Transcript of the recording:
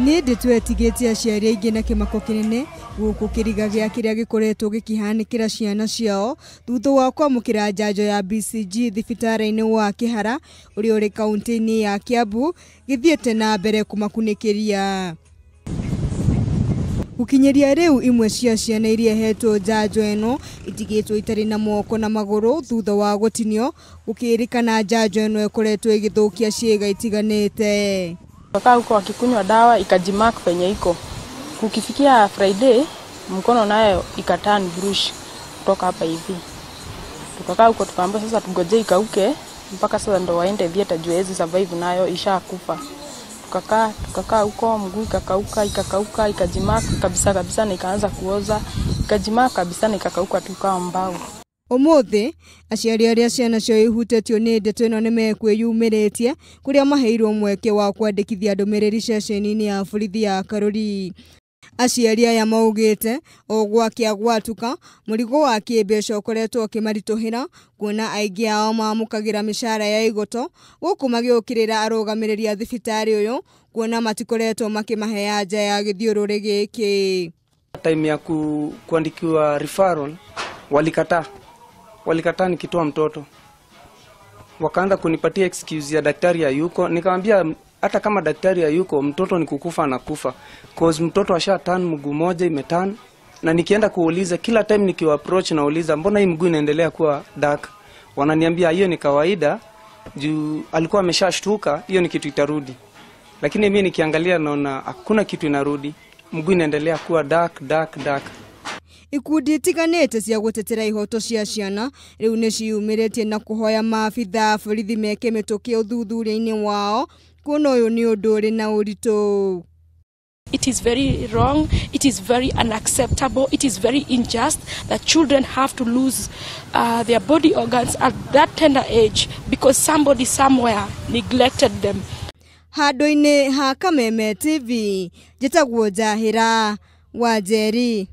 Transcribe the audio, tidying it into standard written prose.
Nĩ ndeto ĩtigĩtie aciari aingĩ na kĩmako kĩnene gũkũ kĩriga gĩa kĩrĩa gĩkoretwo gĩkĩhanĩkĩra ciana ciao thutha wa kwamũkĩra njanjo ya BCG thibitarĩ-inĩ wa Kĩhara ũrĩa ũrĩ kaunti-inĩ ya Kiambu gĩthiĩte na mbere kũmakunĩkĩria. Gũkinyĩria rĩu imwe cia ciana iria ihetwo njanjo ĩno itigĩtwo itarĩ na moko na magũrũ thutha wa gũtinio, gũkĩrĩkana njanjo ĩno ĩkoretwo ĩgĩthũkia ciĩga itiganĩte. Tukakaa huko akikunywa dawa ikajimark penye iko. Kukifikia Friday mkono nayo ikaturn brush kutoka hapa hivi. Tukakaa huko tukaambiwa sasa tugoje ikauke mpaka sasa ndo waende theater juu haiwezi survive nayo ishakufa. Tukakaa huko mguu ikakauka ikakauka ikajimark kabisa kabisa na ikaanza kuoza, ikajimark kabisa na ikakauka tu kama mbao. Ũmũthĩ aciari arĩa ciana ciao ihutĩtio nĩ ndeto ĩno nĩmekwĩyumĩrĩtie kũrĩa maheirwo mweke wa kwandĩkithia ndũmĩrĩri ceceni-inĩ ya borithi ya Karuri. Aciari aya maugĩte o gwakĩa gwatuka mũrigo wa kĩmbeca ũkoretwo ũkĩmaritũhĩra kuona aingĩ ao mamũkagĩra mĩcara ya igoto gũkũ magĩũkĩrĩra arũgamĩrĩri a thibitarĩ ũyũ kuona matikoretwo makĩmahe anja ya gĩthiũrũrĩ gĩkĩ. Time ya kuandikiwa referral walikataa. Walikataa nikitoa mtoto. Wakaanza kunipatia excuse ya daktari hayuko. Nikamwambia hata kama daktari hayuko mtoto ni kukufa na kufa. Cause mtoto asha turn mguu moja imeturn, na nikienda kuuliza kila time nikiwa approach nauliza mbona hii mguu inaendelea kuwa dark? Wananiambia hiyo ni kawaida juu alikuwa ameshashtuka, hiyo ni kitu itarudi. Lakini mimi nikiangalia naona hakuna kitu inarudi. Mguu inaendelea kuwa dark dark dark. Ikundi itiganĩte cia gũtetera ihoto cia ciana rĩu nĩciyumĩrĩtie na kũhoya maabithaa a borithi meke mĩtũkĩ ũthuthuria-inĩ wao kuona ũyũ nĩ ũndũ ũrĩ na ũritũ. It is very wrong, it is very unacceptable, it is very unjust that children have to lose their body organs at that tender age because somebody somewhere neglected them. Handũ-inĩ ha Kameme TV, njĩtagwo Njahĩra wa Njeri.